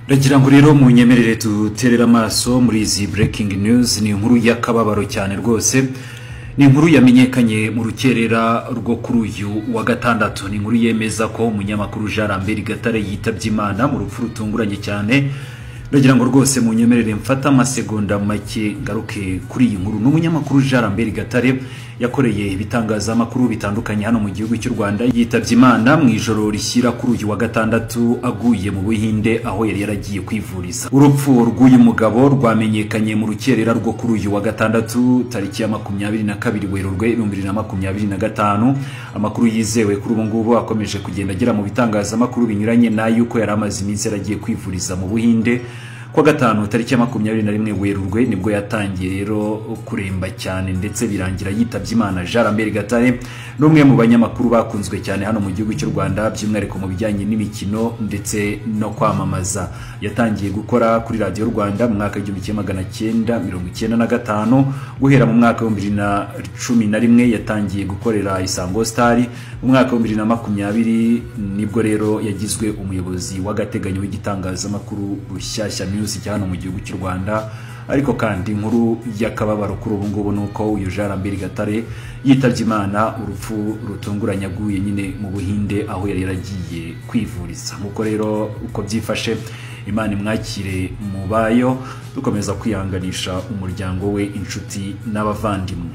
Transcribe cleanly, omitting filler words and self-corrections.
Ndagira ngo rero munyemerere duterere amaso muri izi breaking news. Ni inkuru y'akababaro cyane rwose, ni inkuru yamenyekanye mu rukerera rwo kuri uyu wa gatandatu. Ni inkuru yemeza ko umunyamakuru Jean Lambert Gatare yitabye Imana mu rupfu rutunguranye cyane. Ndagira ngo rwose munyemerere mfate amasegonda make ngaruke kuri iyi nkuru. Ni umunyamakuru Jean Lambert Gatare, yakoreye ibitangazamakuru bitandukanye hano mu gihugu cy'u Rwanda. Yitabye Imana mu ijoro rishyira kuri uyu wa gatandatu, aguye mu Buhinde aho yari yaragiye kwivuriza. Urupfu rw'uyu mugabo rwamenyekanye mu rukerera rwo kuri uyu wa gatandatu, tariki ya 22 Werurwe 2025. Amakuru yizewe kuri ubu ngubu akomeje kugenda agera mu bitangazamakuru binyuranye n'ay'uko yari amaze iminsi yaragiye kwivuriza mu Buhinde. Kuwa gatanu, tariki ya 21 Werurwe, nibwo yatangiye rero kuremba cyane, ndetse birangira yitabye Imana. Jean Lambert Gatare ni umwe mu banyamakuru bakunzwe cyane hano mu gihugu cy'u Rwanda, by'umwihariko mu bijyanye n'imikino ndetse no kwamamaza. Yatangiye gukora kuri Radiyo Rwanda mu mwaka w'1995. Guhera mu mwaka w'2011 yatangiye gukorera Isango Star. Mu mwaka w'2020 nibwo rero yagizwe umuyobozi w'agateganyo w'igitangazamakuru Rushyashya News cya hano mu gihugu cy'u Rwanda. Ariko kandi inkuru y'akababaro kuri ubu ngubu ni uko uyu Jean Lambert Gatare yitabye Imana urupfu rutunguranye, aguye nyine mu Buhinde aho yari yaragiye kwivuriza. Nk'uko rero uko byifashe, Imana imwakire mu bayo, dukomeza kwihanganisha umuryango we, inshuti n'abavandimwe.